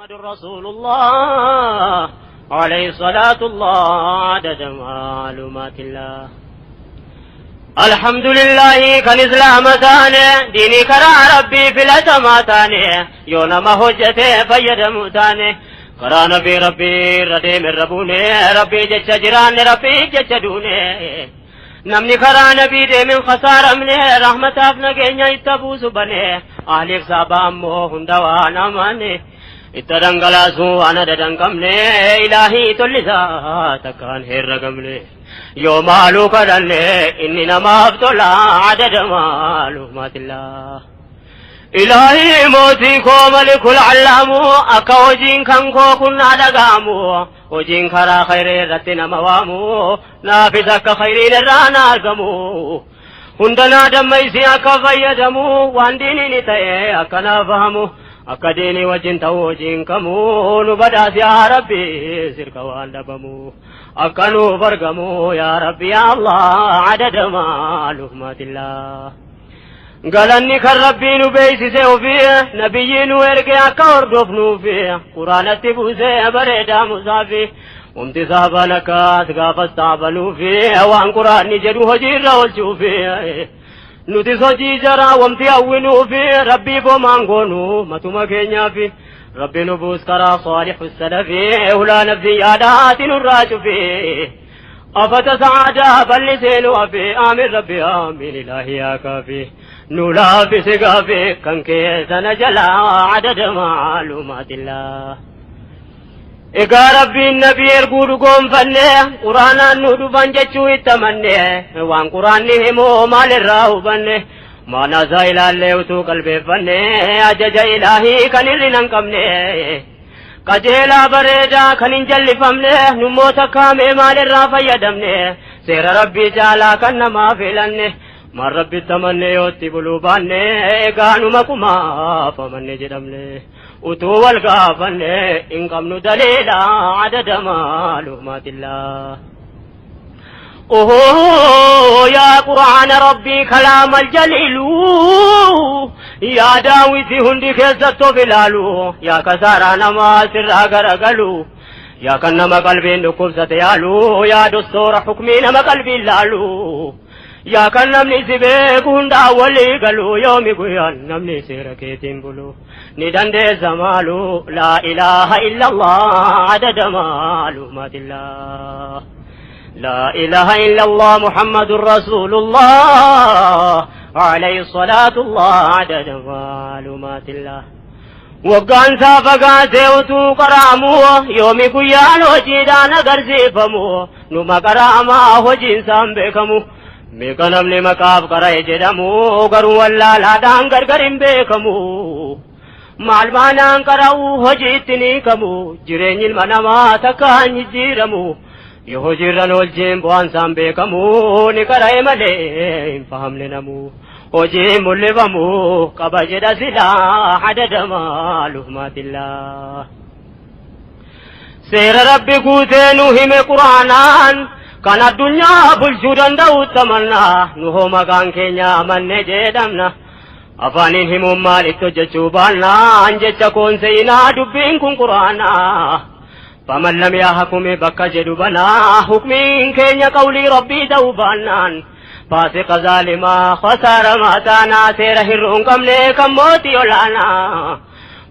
رسول الله عليه صلاة الله عدد معلومات الله. الحمد لله كان إسلام تاني ديني كرا ربي في الأتما تاني يونا ما هجته فيد متاني كرا نبي ربي ردي من ربوني ربي جتش جيران ربي جتش دوني. Namni karaa nabii deemin khasaaramne, rahmataaf nageenya itti buusu bane, ahliif saaba ammoo hunda waan amane itti dhangalaasuu waan adada hin qabne, ilaahii tollisaa takkaan herragamne, yoo maaluu kadhanne inni namaaf tola adada maalumaatillaa. Ilaahii mootii koo malikul allaamu, akka hojiin kan koo kun naa dhaga'amu, hojiin karaa khayrii irratti nama waamu, naafis akka khayriin irraa na argamu, hunda naa dammaysi akka fayyadamu, waan diiniin ta'e akka naa fahamu, akka diinii wajjin ta'u hojiin kamu, nu badhaasi yaa Rabbi sirka waan dhabamu akka nuuf argamu, yaa Rabbi yaa Allah adada maalumaatillaa. Galanni kan Rabbii nu beeksise ofii, nabiyyi nu erge akka hordofnuufi, quraanatti buusee bareedaa musaafi, umti sahaban akkas gaafas taabanuufi, waan quraanni jedhu hojiirra oolchuufi, nutis hojii jaraa wamti hawwinuufi, Rabbii bomaan goonu matuma keenyaafi, Rabbi nu buus karaa saalihu salafi, hulaa nafsi yaadaati nurraa cufi. Afata sa'aadaa bal'isee nu hafe, aamin Rabbi aamin ilaahi yaa kaafi, nu laaffise gaafi kan keessa jalaa adada maalumaatillaa. Egaa Rabbiin nabii erguu dhugoonfanne, quraanaan nu dhufan jechuu itti amanne, waan quraanni himu maalirraa hubanne? Maanaa isaa ilaallee utuu qalbeeffanne, ajaja ilaahii kan hir'ina hin qabne, qajeelaa bareedaa kan hin jallifamne, nummoota kaamee maalirraa fayyadamne? Seera Rabbii caalaa kan namaa filanne, maal Rabbitti amanne yootti buluu baanne? Egaa numa kumaaf amanne jedhamne, utuu wal gaafanne hin qabnu daliila adada maalumaatillaa. Oh, يا قرآن ربي كلام الجليل، يا داويتي هندي كيستو بلالو، يا كسارا نما سرا غرغلو، يا كنما قلبي نكبسة يالو، يا دستور حكمي نما قلبي لالو، يا كنمني سبيك هندا ولي قلو، يومي قيان نمني سيركيتين بلو ندن زمالو، لا إله إلا الله عدد معلومات الله. لا إله إلا الله محمد رسول الله عليه الصلاة الله عدد معلومات الله. Waggaan isaa fagaatee utuu qaraamu, yoomi guyyaan hojiidhaan agarsiifamu, numa qaraamaa hojiin isaan beekamu. Meeqa namni maqaaf qara'e jedhamu, garuu wallaalaadhaan gargar hin beekamu. Maal maanaan qara'u hojiitti ni kamu, jireenyi ilma namaa takkaan jijjiiramu. Yoo hojiirran oolcheen bu'aan isaan beekamu, ni qara'e malee hin fahamne namu. Hojii mul'ifamu qaba jedha silaa adada maalumaatillaa. Seera Rabbi guutee nu hime quraanaan, kan addunyaa bulchuu danda'u tamannaa, nu hoo maqaan keenya amanne jedhamna. Afaaniin himuun maalitti hojjechuu baannaan, jecha koon seenaa dubbiin kun quraanaa. Faman lam yahkumi bakka jedhu banaa, hukmiin keenya qawlii Rabbii ta'uu baannaan, faasiqa zaalimaa khasaara maataanaa, seera hir'uu hin qabne kan mootii olaanaa.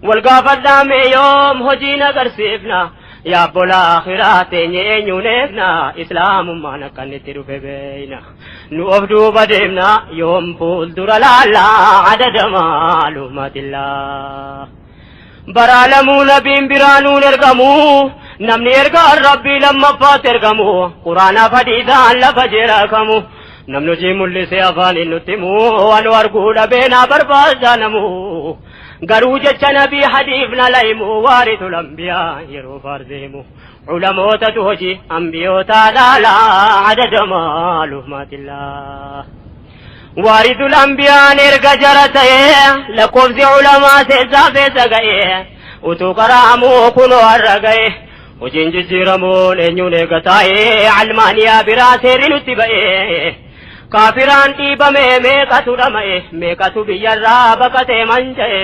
Wal gaafadhaa mee yoom hojiin agarsiifna? Yaa bola akhiraa teenye eenyuun eegna? Islaamummaan akka inni itti dhufe beeyna. Nu of duuba deemna, yoom fuuldura laallaa adada maalumaatillaa. Baraalamuu nabiin biraa nuun ergamu, namni ergaan Rabbii lammaffaatti ergamu, quraanaaf hadiisaan lafa jiraakamu, namni hojii mul'isee afaaniin nutti himu waan arguu dhabee naa barbaadaa namu, garuu jecha nabii hadiif na lahimu, waaritu lambiyaa yeroo faarse himu, ulamootatu hojii ambiyootaa dhaalaa adada maalumaatillaa. Waaritul ambiyaan erga jara ta'ee, lakkoofsi ulamaa seessaa feessa ga'ee, utuu qaraamuu kunoo har'a ga'e, hojiin jijjiiramuun eenyuun eega taa'ee, almaaniyaa biraa seerri nutti ba'ee, kaafiraan dhiibame, meeqatu dhama'e, meeqatu biyyarraa baqatee manca'e.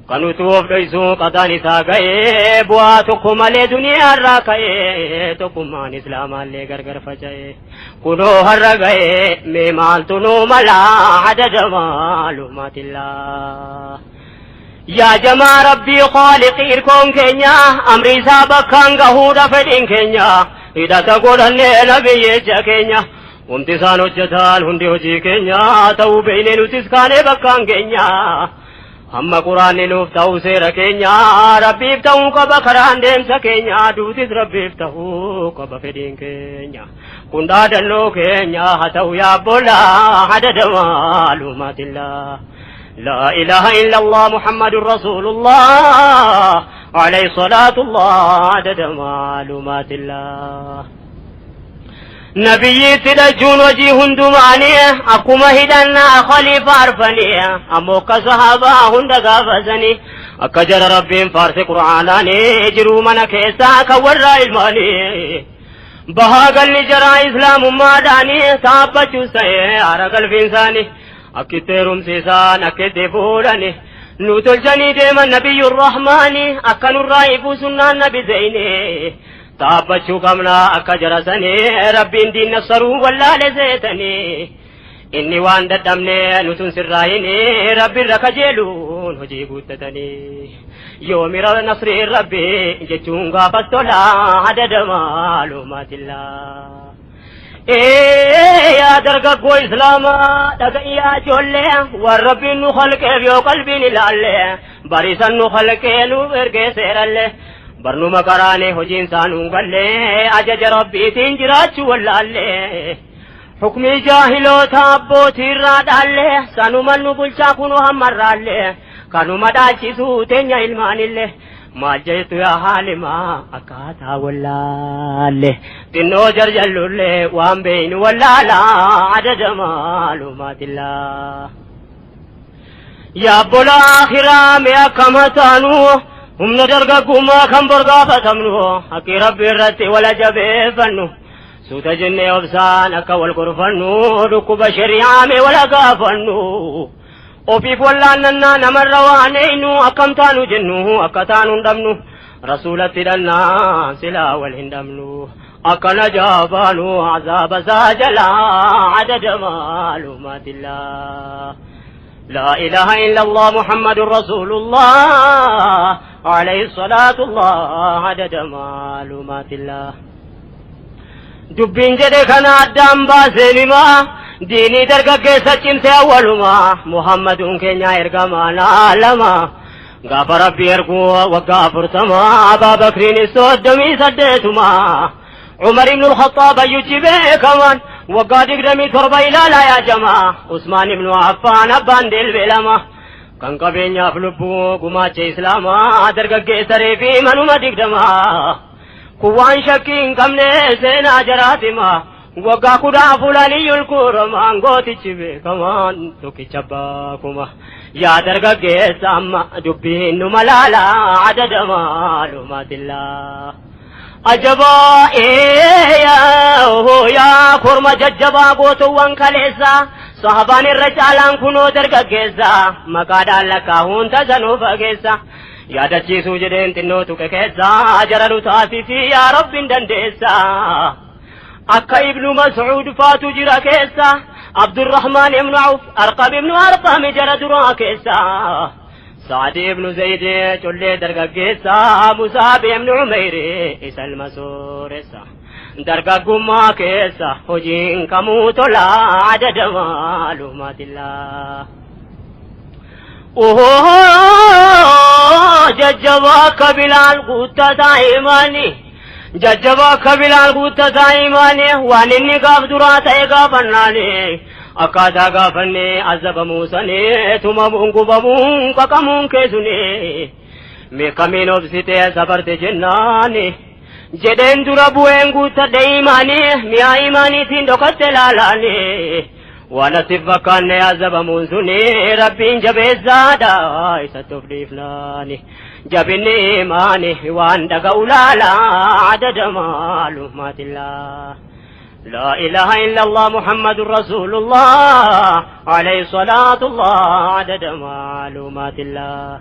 Kan utuu of dhoysuu qadaan isaa ga'ee bu'aa tokko malee duniyaarraa ka'ee tokkummaan islaamaallee gargar faca'ee kunoo har'a ga'ee mee maaltu nuu malaa adada maalumaatillaa. Yaa jamaa Rabbii Khaaliqii irkoon keenya amri isaa bakkaan gahuudha fedhiin keenya hidhata godhannee nabiyyicha keenya Wanti isaan hojjetan hundi hojii keenya ta'uu beeknee nutis kaanee bakkaan keenya. Hamma quraanni nuuf ta'u seera keenya Rabbiif ta'uu qaba karaan deemsa keenya duutis Rabbiif ta'uu qaba fedhiin keenya. Kun dhaadannoo keenya haa ta'u yaa obbolaa adada maalumaatillaa. لا إله إلا الله محمد رسول الله عليه صلاة الله عدد معلومات الله. Nabiyyiitti dhachuun hojii hundumaanii akkuma hidhannaa khaliifa arfanii ammoo akka sahaabaa hunda gaafasanii akka jara Rabbiin faarse qur'aanaanii jiruu mana keessaa kan warra ilmaanii bahaa galli jaraa islaamummaadhaanii taabbachuus ta'ee haara galfiinsaanii akkitti heerumsiisaan akkitti fuudhanii nu tolchanii deeman nabiyyu rahmaanii akka nurraa ifuu sunnaan nabi zeyni Dhaabbachuu qabna akka jara sanii Rabbiin diin nassaruu wallaale seetanii inni waan dadhabne nutun sirraayini Rabbi irra kajeeluun hojii guuttatanii yoomira nasriin Rabbi jechuun gaafas tola adada maalumaatillaa. Ee yaa dargaggoo islaamaa dhaga'i yaa ijoollee waan Rabbiin nu khalqeef yoo qalbiin ilaalle bariisan nu khalqee nu ergee seerallee barnuma qaraane hojiin isaa nuun galle ajaja Rabbiitiin jiraachuu wallaalle hukmii jaahiloota abbootiirraa dhaalle sanuma nu bulchaa kunoo hammarraalle kanuma dhaalchisuu teenya ilmaanille maal jettu yaa haalimaa akkaataa wallaalle xinnoo jarjallullee waan beeynu wallaalaa adada maalumaatillaa. Yaa obbolaa akhiraa mee akkam haa taanu humna dargaggummaa kan bor gaafatamnu haqqii Rabbi irratti wala jabeeffannu suuta jennee obsaan akka wal gorfannu dhukkuba shari'aa mee wala gaafannu ofiif wallaannannaa namarra waan eeynu akkam taanu jennu akka taanu hin dhabnu rasuulatti hidhannaa silaa wal hin dhabnu akka najaa baanu azaaba isaa jalaa adada maalumaatillaa. لا إله إلا الله محمد رسول الله عليه الصلاة الله عدد معلومات الله. Dubbiin jedhe kana addaan baaseen himaa diinii dargaggeessa cimse awwalumaa Muhammaduun keenya ergamaan aalama gaafa Rabbi erguu waggaa 40 Abaa Bakriinis 38 Umar ibn al-Khattaab ayyuchi beekamaan waggaa 27 ilaalaa yaa jamaa Usmaan ibn Affaan abbaan dilbe lama kan qabeenyaaf lubbuu gumaacha islaamaa dargaggeessa reefii manuma 20 kun waan shakkii hin qabne seenaa jaraatima waggaa 14 aliyyul kuuramaan gootichi beekamaan tokkicha abbaa kuma yaa dargaggeessa amma dubbiin numa laala adada maalumaatillaa. Ajabaa yaa korma jajjabaa gootowwan kaleessa sahabaan irra caalaan kunoo dargaggeessa maqaadhaan lakkaa'uun tasanuu fageessa yaadachiisuu jedheen xinnoo tuqe keessa jara nu taasisii yaa Rabbiin dandeessa akka Ibnu Mas'uud faatu jira keessa Abdurrahmaan ibnu Awf Arqam ibnu Arqam jara duraa keessa Sa'ad ibnu Zayd collee dargaggeessa Musaab ibnu Umayr isa ilma sooressa dargaggummaa keessa hojiin kamuu tola adada maalumaatillaa. Ohoo jajjabaa akka Bilaal guuttataa imaani jajjabaa akka Bilaal guuttataa imaani waan inni gaaf duraa ta'e gaafannaani akkaataa gaafannee azabamuu sanii tumamuun gubamuun qaqamuun keessuni meekamiin obsitee sabarte jennaani jedheen dura bu'een guuttadhe imaanii mi'aa imaaniitiin dhokatte laalaani waan asif fakkaanne azabamuun suni Rabbiin jabeessaadha isatti of dhiifnaani jabinni imaani waan dhaga'u laala adada maalumaatillaa. لا إله إلا الله محمد رسول الله عليه صلاة الله عدد معلومات الله.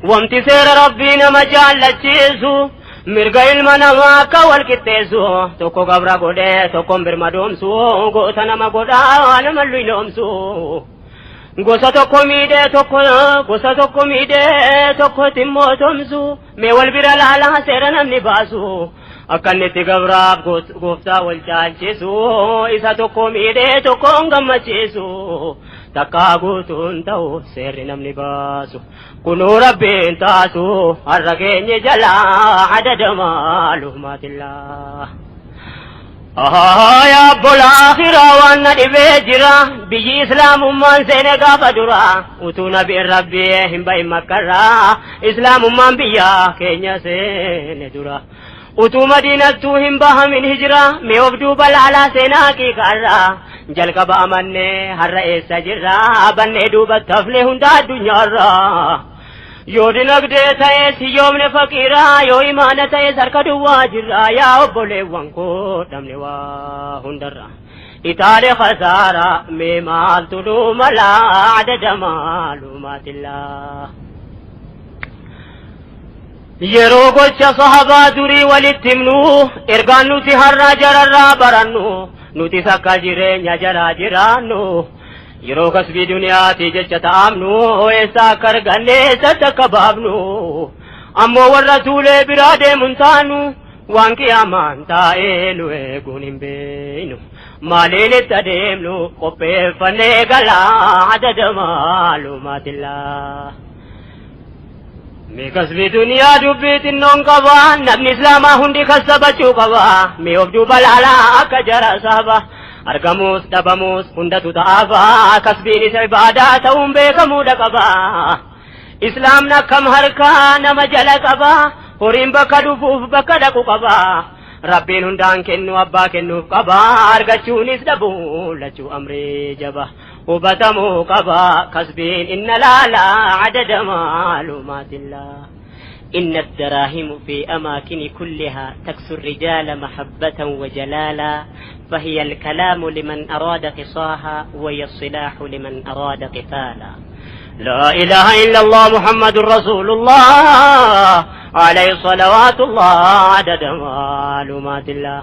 Wanti seera Rabbii nama jaallachiisu, mirga ilma namaa akka wal qixxeessu, tokko gabra godhee tokkon birmadoomsu, goota nama godhaa nama luynoomsu. Gosa tokko miidhee tokko, gosa tokko miidhee tokkotti immoo tomsu, mee wal bira laalaa seera namni baasu. Akka inni itti gabraaf gooftaa wal caalchisu, isa tokko miidhee tokkoon gammachiisu, takkaa guutuun ta'u seerri namni baasu. Kunuu Rabbiin taasu har'a keenye jalaa adada maalumaatillaa. Yaa obbola akhiraa, waan na dhibee jira. Biyyi islaamummaan seene gaafa dura, utuu nabiin Rabbii hin bahin Makkarraa, islaamummaan biyya keenya seene dura. Utuu Madiinattuu hin bahamin hijira, mee of duuba laalaa seenaa haqiiqaarraa. Jalqaba amannee har'a eessa jirra? Bannee duubatti hafne hunda addunyaarraa. Yoo dinagdee ta'es hiyyoomne faqiiraa, yoo imaana ta'es harka duwwaa jirra. Yaa obboleewwan koo, dhabne waa hundarra. Itaalee khasaara, mee maaltu nu mala adada maalumaatillaa. Yeroo gocha sahabaa durii walitti himnu, ergaan nuti har'a jararraa barannu, nutis akka jireenya jaraa jiraannu. Yeroo kasbii duniyaati jecha ta'amnu, eessa akka arganne, eessatti akka baafnu. Ammoo warra tuulee biraa deemuun taanu, waan qiyaamaan taa'ee nu eeguun hin beeynu. Maaliin itti adeemnu qopheeffannee galaa adada maalumaatillaa. Mee kasbii duniyaa dubbii xinnoon qaba, namni islaamaa hundi kassabachuu qaba. Mee of duuba laalaa akka jara saba. Argamuus dhabamuus hundatu ta'afa, kasbiin isa ibaadaa ta'uun beekamuudha qaba. Islaamni akkam harkaa nama jala qaba, horiin bakka dhufuuf bakka dhaqu qaba. Rabbiin hundaan kennu abbaa kennuuf qaba, argachuunis dhabuu lachuu amrii jaba. Hubatamuu qaba kasbiin inna laalaa adada maalumaatillaa. إن الدراهم في أماكن كلها تكسو الرجال محبة وجلالا، فهي الكلام لمن أراد قصاها، وهي السلاح لمن أراد قتالا. لا إله إلا الله محمد رسول الله عليه صلوات الله عدد معلومات الله.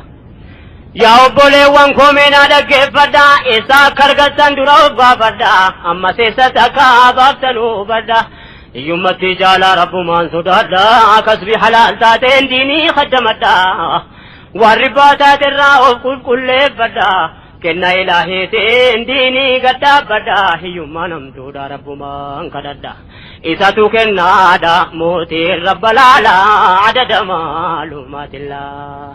Yaa obboleewwan koo, meenaa dhaggeeffadhaa. Eessaa akka argattan dura of gaafadhaa, amma seessatti akka baaftan hubadhaa. Hiyyummatti jaalaa Rabbumaan sodaadhaa, kasbii halaal taateen diinii khaddamadhaa, waan ribbaa taaterraa of qulqulleeffadhaa, kenna ilaahiitiin diinii gaddaabbadhaa. Hiyyummaa namtuudha, Rabbumaan kadhadhaa, isatu kennaadha mootiin rabba laalaa adada maalumaatillaa.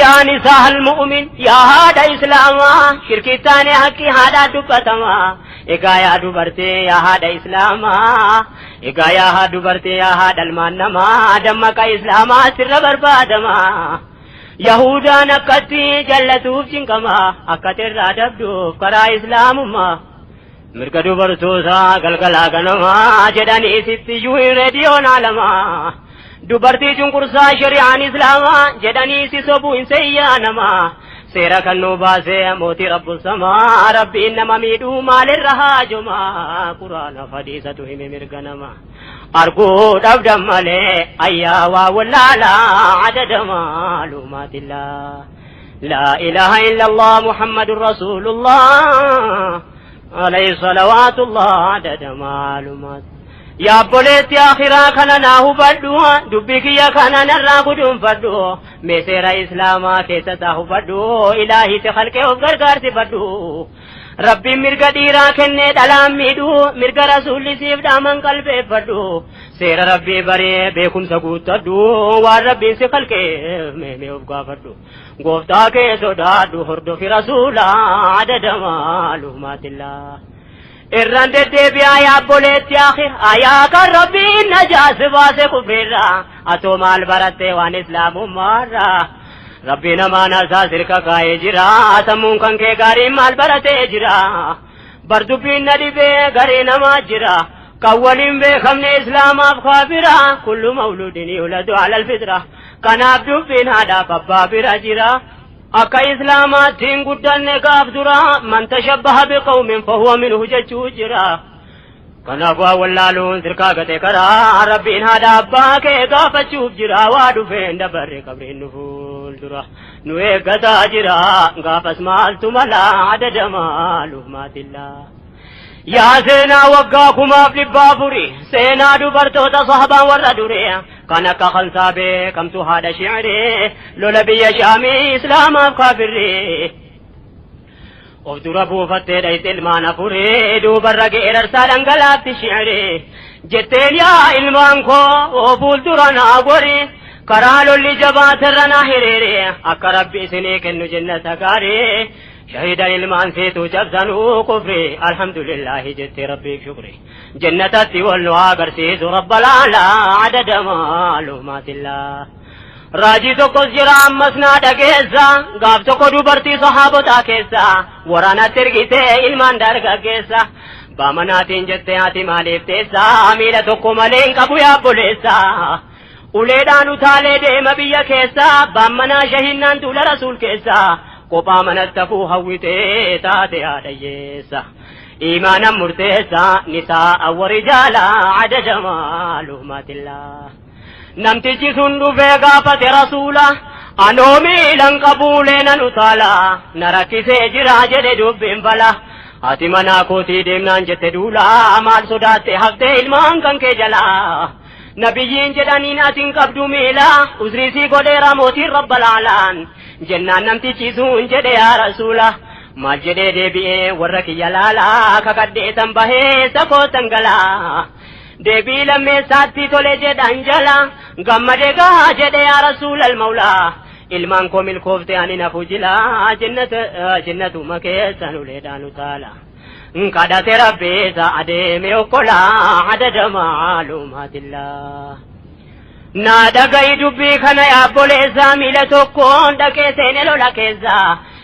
Yaa nisaa al-mu'min, yaa haadha islaamaa, shirkittaane haqqi haadhaa dubbatamaa. Egaa yaa dubartee, yaa haadha islaamaa, egaa yaa haa dubartee, yaa haadha ilmaan namaa, dammaqa, islaamaa sirra barbaadamaa. Yahudaan akkatti jallatuuf cinqamaa, akkati irraa dabduuf karaa islaamummaa. Mirga dubartootaa galgalaa ganamaa jedhanii sitti iyyuu reediyoon alamaa. Dubartii cunqursaa shari'aan islaamaa jedhanii si sobuu hin seeyyaa namaa. Seera kan nuu baasee mootii rabbu samaa, Rabbiin nama miidhuu maalirra haajomaa? Quraana fadiisatu hime mirga namaa. Arguu dhabdan malee ayyaa waa wallaalaa adada maalumaatillaa. لا إله إلا الله محمد رسول الله عليه صلوات الله عدد معلومات. Yaa obboleetti akhiraa, kana naa hubadhu, dubbii kiyya kana narraa guduunfadhu. Mee seera islaamaa keessa isaa hubadhu, ilaahii si halqee of gargaarsifadhu. Rabbiin mirga dhiiraa kennee dhalaan miidhu, mirga rasuulli siif dhaaman qalbeeffadhu. Seera Rabbii baree beekumsa guuttadhu, waan Rabbiin si halqeef mee of gaafadhu. Gooftaa kee sodaadhu, hordofi rasuulaa adada maalumaatillaa. Irraan deddeebi'aa, yaa obboleetti akhir ayaa, kan Rabbiin najaas baase kufriirraa, atoo maal baratte waan islaamummaarraa? Rabbi namaan isaa sirka kaa'ee jira, sammuun kan kee gaariin maal baratee jira? Bar dubbiin na dhibee, garii namaa jira kan waliin beekamne islaamaaf kaafira. كل مولود يولد على الفطرة. Kanaaf dubbiin haadhaaf abbaa bira jira. Akka islaamaattiin guddanne gaaf dura, من تشبه بقوم فهو منه jechuu jira. Kanaaf waa wallaaluun sirkaa gate karaa Rabbiin haadha abbaa kee gaafachuuf jira waa dhufeen dabarre qabriin nu fuuldura nu eeggataa jira gaafas maaltu mala adada maalumaatillaa. Yaa seenaa waggaa 1400 seenaa dubartoota sahabaan warra duree kan akka Khansaa beekamtu haadha shi'ree lola biyya Shaamii Islaamaaf kaafirree. Of dura buufattee dhayxe ilmaan afurii duubarra geerarsaa dhangalaatti shi'ree jetteen yaa ilmaan koo fuuldura naa gori karaa lolli jabaaterra naa hiriire akka Rabbi isinii kennu jennata gaarii shahidan ilmaan seetu cabsanuu kufri alhamdulillahi jette Rabbiif shukri jennatatti wal nu agarsiisu rabbalaalaa adada maalumaatillaa. Raajii tokkos jira ammas naa dhageessa gaaf tokko dubartii sahaabotaa keessa waraanatti ergitee ilmaan dargaggeessa baamanaatiin jettee ati maaliif teessa miila tokko malee hin qabu yaabboleessa uleedhaan utaalee deema biyya keessa baammanaa shahinnaan tuula rasuul keessa kophaa manatti hafuu hawwitee taate haadhayyeessa iimaanan murteessa nisaa warijaala adada maalumaatillaa. Namtichi sun dhufee gaafate rasuula anoo miilan qabuulee nan utaala na rakkisee jira jedhe dubbiin fala ati manaa kootii deemnaan jette duula maal sodaatte haftee ilmaan kan kee jalaa nabiyyiin jedhaniin ati hin qabdu miila uzriisii godheera mootiin rabbalaalaan jennaan namtichi sun jedhe yaa rasuula maal jedhee deebi'ee warra kiyya laalaa kakadhee tan bahee sakootan galaa. Deebii lammeessaatti tole jedhan jala gammadee gaa jedhe yaa rasuulal mawlaa ilmaan koo milkoofte ani nafu jila jennatuma keessan uleedhaan utaala kadhate rabbiisa adeeme okkolaa adada maalumaatillaa. Naa dhaga'i dubbii kana yaabboleessaa miila tokkoon dhaqee seene lola keessa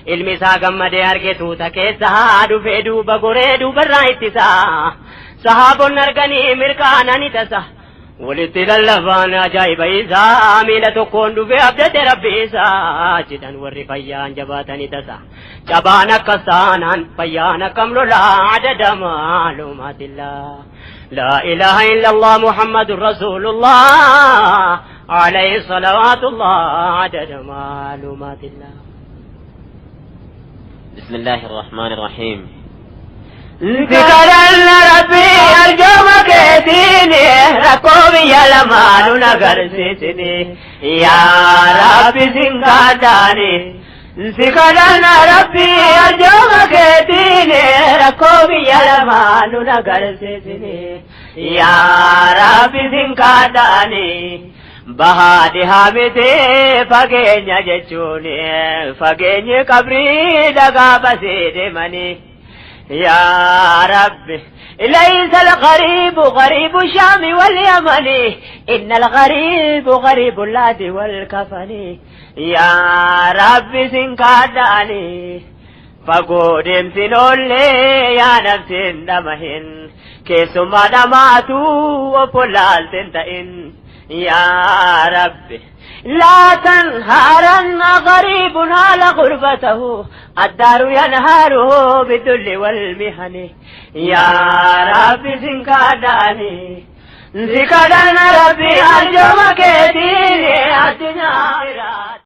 ilmi isaa gammadee arge tuuta keessa dhufee duuba goree duubarraa ittisaa. Sahaabonni arganii mirkaanani tasa walitti lallabaan ajaa'iba isaa miila tokkoon dhufee abdate rabbi isaa jedhan warri fayyaan jabaatanii tasa cabaan akkas taanaan fayyaan akkam lolaa adada maalumaatillaa. لا إله إلا الله محمد رسول الله عليه صلوات الله عدد معلومات الله. بسم الله الرحمن الرحيم. ذكرن ربي أرجوك ديني ركوبي يا لمان نغرسيتني يا ربي زنكاتاني ذكرن ربي أرجوك ديني ركوبي يا لمان نغرسيتني يا ربي زنكاتاني بهادي هامتي فغينيا جچوني فغيني قبري دغا بسيدي مني يا ربي ليس الغريب غريب الشام واليمن إن الغريب غريب اللاد والكفن يا ربي سنكاداني فقودم سنولي يا نفس دمهن كيسما دماتو وفلال تنتئن يا ربي لا تنهارن غريب على غربته الدار ينهاره بالذل والمهن يا ربي سنكاداني ذكرنا ربي أرجوك ديني الدنيا.